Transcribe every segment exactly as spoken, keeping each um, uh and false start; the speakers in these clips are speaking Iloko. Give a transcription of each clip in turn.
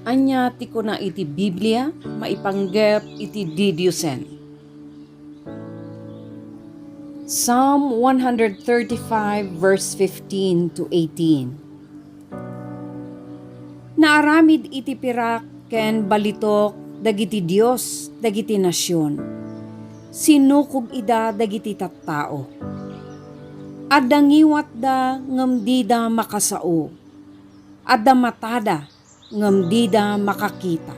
Ania ti kuna iti Biblia maipanggep iti didiusen? Psalm one hundred thirty-five, verse fifteen to eighteen. Naaramid iti pirak ken balitok dagiti dios dagiti nasion. Sinukog ida dagiti tattao. Adda ngiwatda ngem dida makasao. Adda matada ngem dida makakita.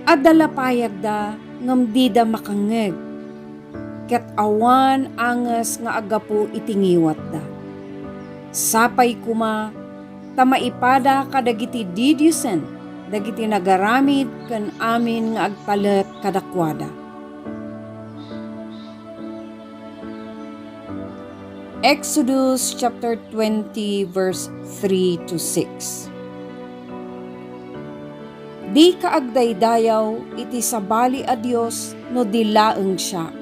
Adda lapayagda ngem dida makangngeg, ket awan anges nga aggapu iti ngiwatda. Sapay koma ta maipada kadagiti didiosen dagiti nagaramid ken amin nga agtalek kadakuada. Exodus chapter twenty, verse three to six. Dika agdaydayaw iti sabali a dios no di laeng siak.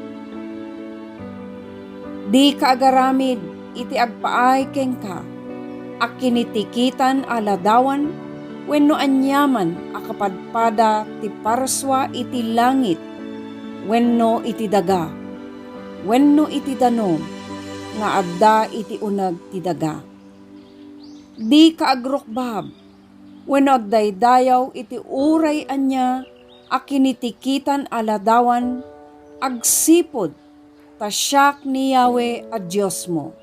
Dika agaramid iti agpaay kenka a kinitikitan a ladawan wenno aniaman a kapadpada ti parsua iti langit wenno iti daga wenno iti danum nga adda iti uneg ti daga. Dika agrukbab wenno agdaydayaw iti uray ania a kinitikitan a ladawan agsipud ta siak ni Yahweh a Diosmo.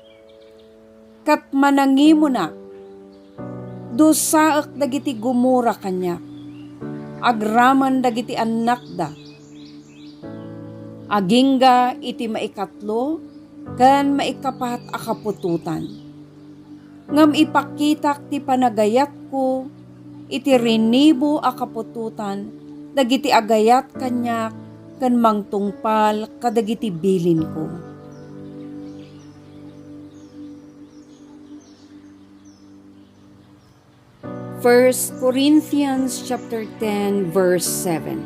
Ket manangimonak, dusaek dagiti gumura kaniak, agraman dagiti annakda. Agingga iti maikatlo ken maikapat a kaputotan. Ngem ipakitak ti panagayatko iti rinibo a kaputotan dagiti agayat kaniak ken mangtungpal kadagiti bilinko. First Corinthians chapter ten, verse seven.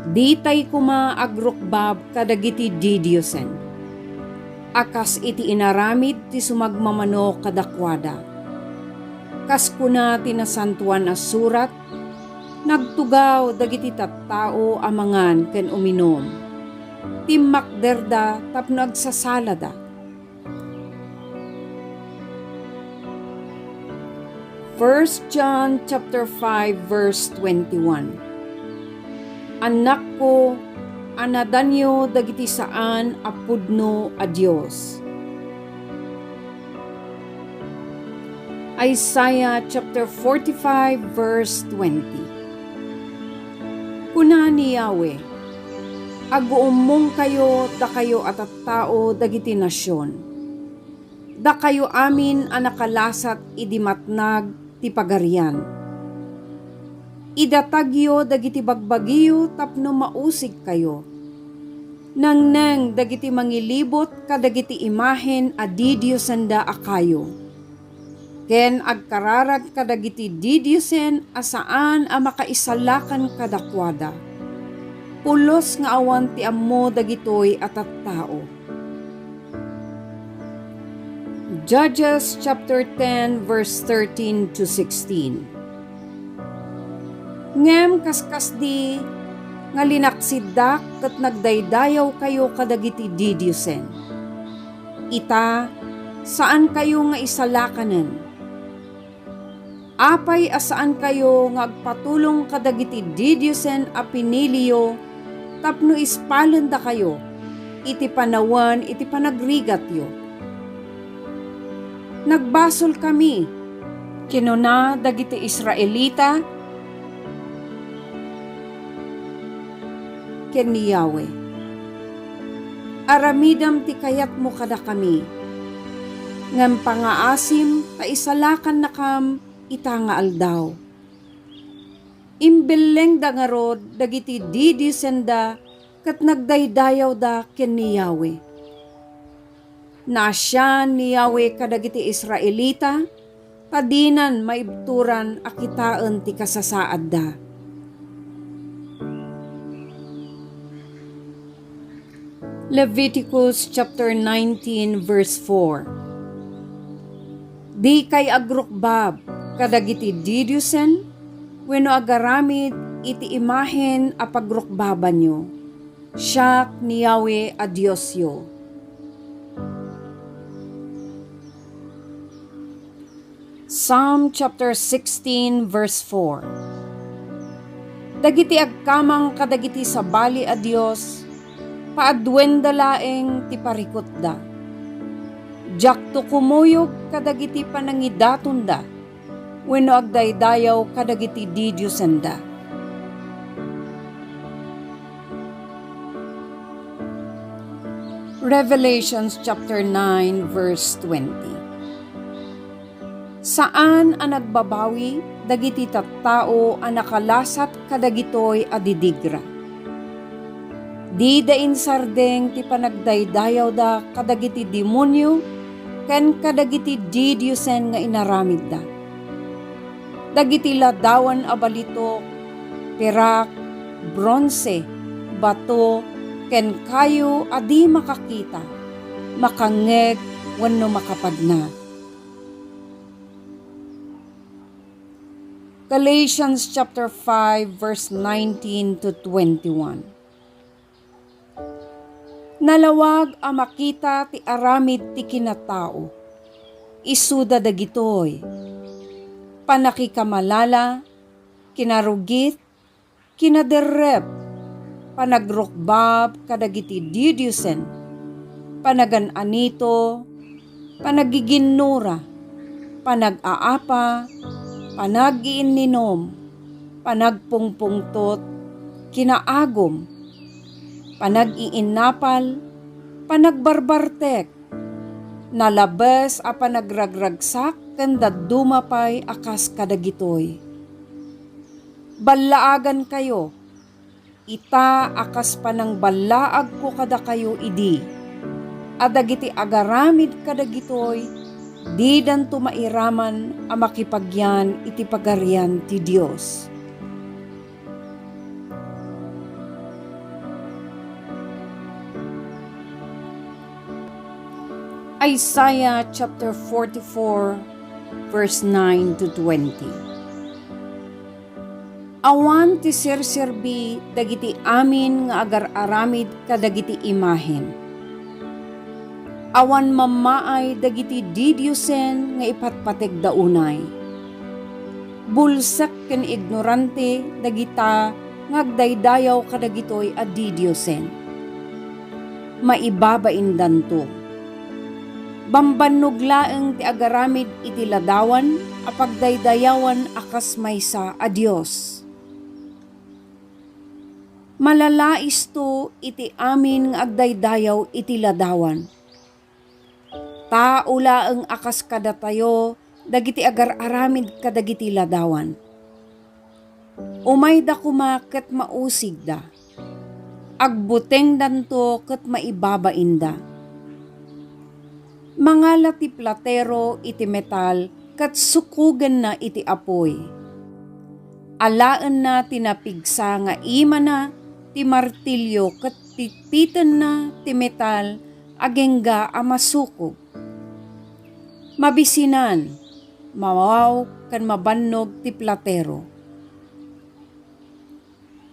Ditay koma agrukbab kadagiti didiosen, a kas iti inaramid ti sumagmamano kadakuada. Kas kuna ti Nasantoan a Surat, nagtugaw dagiti tattao a mangan ken uminum. Timmakderda tapno agsasalada. First John chapter five, verse twenty-one. Annakko, anadanyo dagiti saan a pudno a dios. Isaiah chapter forty-five, verse twenty. Kuna ni Yahweh, "Aguummongkayo, dakayo a tattao dagiti nasion. Dakayo amin a nakalasat idi matnag ti Pagarian. Idatagyo dagiti bagbagiyo tapno mausigkayo. Nengneng dagiti mangilibot kadagiti imahen a didiosenda a kayo, ken agkararag kadagiti didiosen a saan a makaisalakan kadakuada. Pulos nga awan ti ammo dagitoy a tattao." Judges chapter ten, verse thirteen to sixteen. Ngem kaskasdi nga linaksiddak ket nagdaydayawkayo kadagiti didiosen. Ita, saankayo nga isalakanen. Apay a saankayo nga agpatulong kadagiti didiosen a piniliyo tapno ispalendakayo iti panawen iti panagrigatyo? "Nagbasolkami," kinuna dagiti Israelita ken ni Yahweh. "Aramidem ti kayatmo kadakami, ngem pangaasim ta isalakannakam ita nga aldaw." Imbellengda ngarud dagiti didiosenda ket nagdaydayawda ken ni Yahweh. Naasian ni Yahweh kadagiti Israelita ta dinan maibturan a kitaen ti kasasaadda. Leviticus chapter nineteen, verse four. Dikay agrukbab kadagiti didiosen wenno agaramid iti imahen a pagrukbabanyo. Siak ni Yahweh a Diosyo. Psalm chapter sixteen, verse four. Dagiti agkamang kadagiti sabali a dios, paaduenda laeng ti parikutda. Diakto kumuyog kadagiti panangidatonda wenno agdaydayaw kadagiti didiosenda. Revelations chapter nine, verse twenty. Saan a nagbabawi dagiti tattao a nakalasat kadagitoy a didigra. Dida insardeng ti panagdaydayawda kadagiti demonio ken kadagiti didiosen nga inaramidda. Dagiti ladawan a balitok, pirak, bronse, bato, ken kayo a di makakita, makangngeg, wenno makapagna. Galatians chapter five, verse nineteen to twenty-one. Nalawag a makita ti aramid ti kinatao. Isuda dagitoy: panakikamalala, kinarugit, kinaderrep, panagrukbab kadagiti didiosen, panagan-anito, panagiginnura, panag-aapa, panag-iinninom, panagpungpungtot, kinaagum, panag-iinnapal, panagbarbartek, nalabes a panagragragsak ken dadduma pay a kas kadagitoy. Ballaagankayo, ita a kas panangballaagko kadakayo idi a dagiti agaramid kadagitoy didanto mairaman a makipagyan iti Pagarian ti Dios. Isaiah chapter forty-four, verse nine to twenty. Awan ti serserbi dagiti amin nga agar-aramid kadagiti imahen. Awan mammaay dagiti didiosen nga ipatpategda unay. Bulsek ken ignorante dagita nga agdaydayaw kadagitoy a didiosen. Maibabaindanto. Bambannog laeng ti agaramid iti ladawan a pagdaydayawan a kas maysa a dios. Malalaisto iti amin nga agdaydayaw iti ladawan. Tao laeng a kas kadatayo dagiti agar-aramid kadagiti ladawan. Umayda koma ket mausigda. Agbutengdanto ket maibabainda. Mangala ti platero iti metal ket sukogenna iti apuy. Alaenna ti napigsa nga imana ti martilio ket pitpitenna ti metal agingga a masukog. Mabisinan, mawaw, ken mabannog ti platero.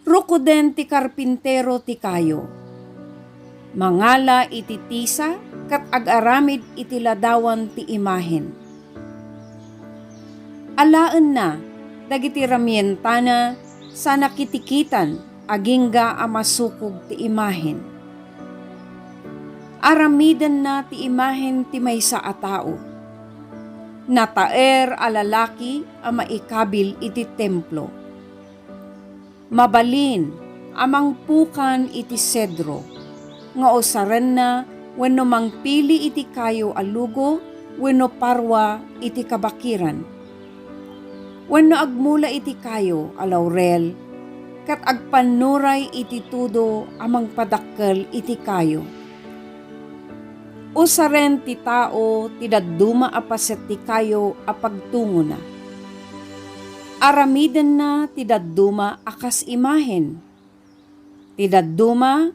Rukoden ti karpintero ti kayo. Mangala iti tisa ket ag-aramid iti ladawan ti imahen. Alaenna dagiti ramientana sana kitikitan agingga a masukog ti imahen. Aramidenna ti imahen ti maysa a tao. Nataer a lalaki a maikabil iti templo. Mabalin a mangpukan iti sedro, nga usarenna wenno mangpili iti kayo a lugo wenno parwa iti kabakiran, wenno agmula iti kayo a laurel, ket agpannuray iti tudo a mangpadakkel iti kayo. Usaren ti tao ti dadduma a paset ti kayo a pagtungona. Aramidenna ti dadduma a kas imahen. Ti dadduma,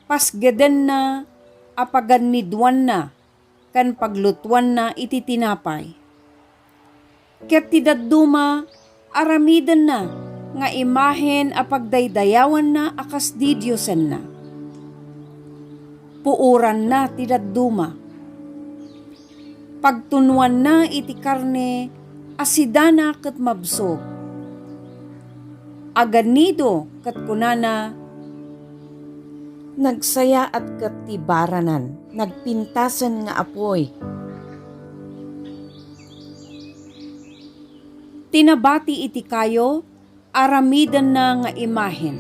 pasgedenna a paganniduanna. ken paglutuanna iti tinapay. Ket ti dadduma, aramidenna nga imahen a pagdaydayawanna a kas didiosenna. Puoranna ti dadduma. Pagtunoanna iti karne a sidana ket mabsog. Aganido ket kunana, "Nagsayaat ket ti baranan, nagpintasen nga apuy." Ti nabati iti kayo, aramidenna nga imahen.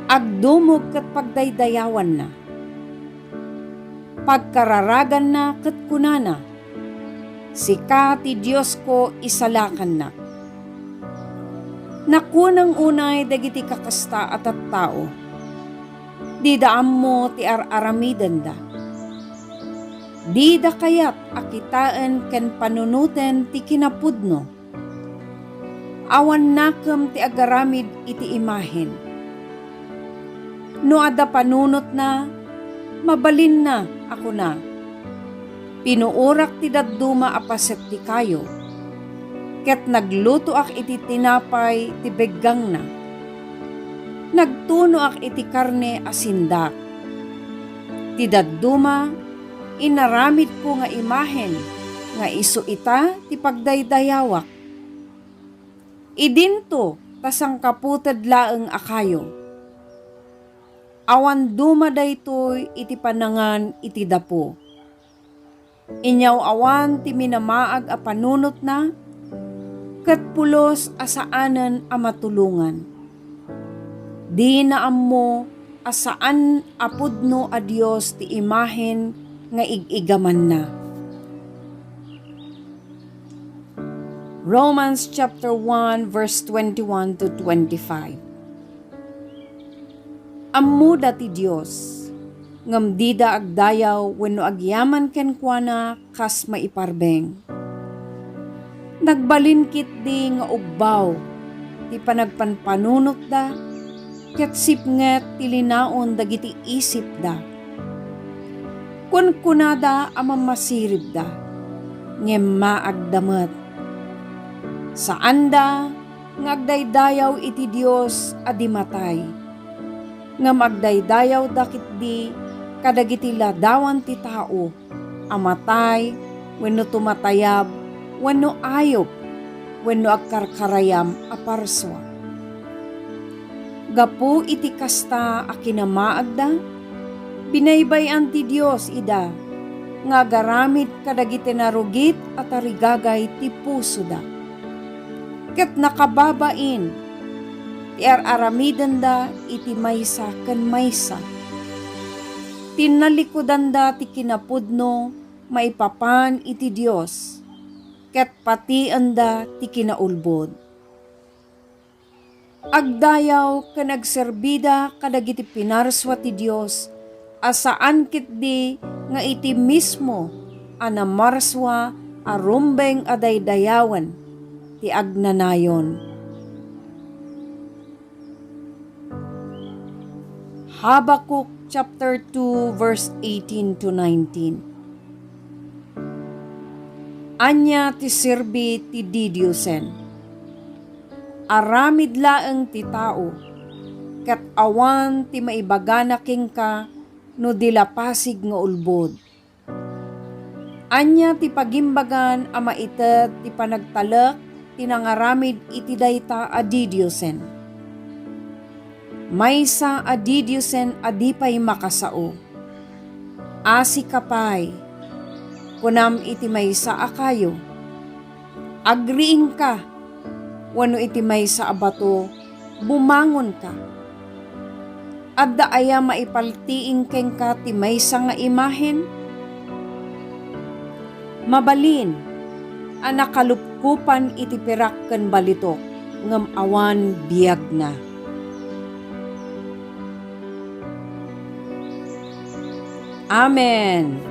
Agdumog ket pagdaydayawanna. Pagkararaganna ket kunana, "Sika ti Diosko, isalakannak." Nakunang unay dagiti kakasta a tattao. Dida ammo ti ar-aramidenda. Dida kayat a kitaen ken panunoten ti kinapudno. Awan nakem ti agaramid iti imahen. No adda panunotna, mabalinna a kuna, "Pinuorak ti dadduma a paset ti kayo, ket naglutoak iti tinapay ti beggangna. Nagtunoak iti karne a sindak." Ti dadduma, inaramidko nga imahen nga isu ita ti pagdaydayawak. Idinto ta sangkaputed laeng a kayo. Awan duma daytoy iti panangan iti dapo. Inyaw-awan ti minamaag a panunotna, ket pulos a saanen a matulongan. Dina ammo a saan a pudno a Dios ti imahen nga ig-igamanna. Romans chapter one, verse twenty-one to twenty-five. Ammoda ti Dios, ngem dida agdayaw wenno agyaman kenkuana kas maiparbeng. Nagbalin ketdi nga ubbaw ti panagpanpanunotda, ket sipnget ti linaon dagiti isipda. Kunkunada a mammasiribda, ngem maagda met. Saanda nga agdaydayaw iti Dios a di matay, ngem agdaydayawda ketdi kadagiti ladawan ti tao a matay wenno tumatayab wenno ayup wenno agkarkarayam a parsua. Gapu iti kasta a kinamaagda, binaybay-an ti Dios ida nga agaramid kadagiti narugit a tarigagay ti pusoda. Ket nakababain ti ar-aramidenda iti maysa ken maysa. Tinnallikudanda ti kinapudno maipapan iti Dios, ket patienda ti kinaulbod. Agdayaw ken agserbida kadagiti pinarsua ti Dios a saan ketdi nga iti mismo a namarsua a rumbeng a daydayawen ti agnanayon. Habacuc chapter two, verse eighteen to nineteen. Ania ti serbi ti didiosen? Aramid laeng ti tao, ket awan ti maibagana kenka no di lapasig nga ulbod. Ania ti pagimbagan a maited ti panagtalek ti nangaramid iti dayta a didiosen? Maysa a didiosen a di pay makasao. Asika pay, kunam iti maysa a kayo, "Agriingka," wenno iti maysa a bato, "Bumangonka." Adda aya maipaltiing kenka ti maysa nga imahen? Mabalin a nakalupkopan iti pirak ken balitok, ngem awan biagna. Amen.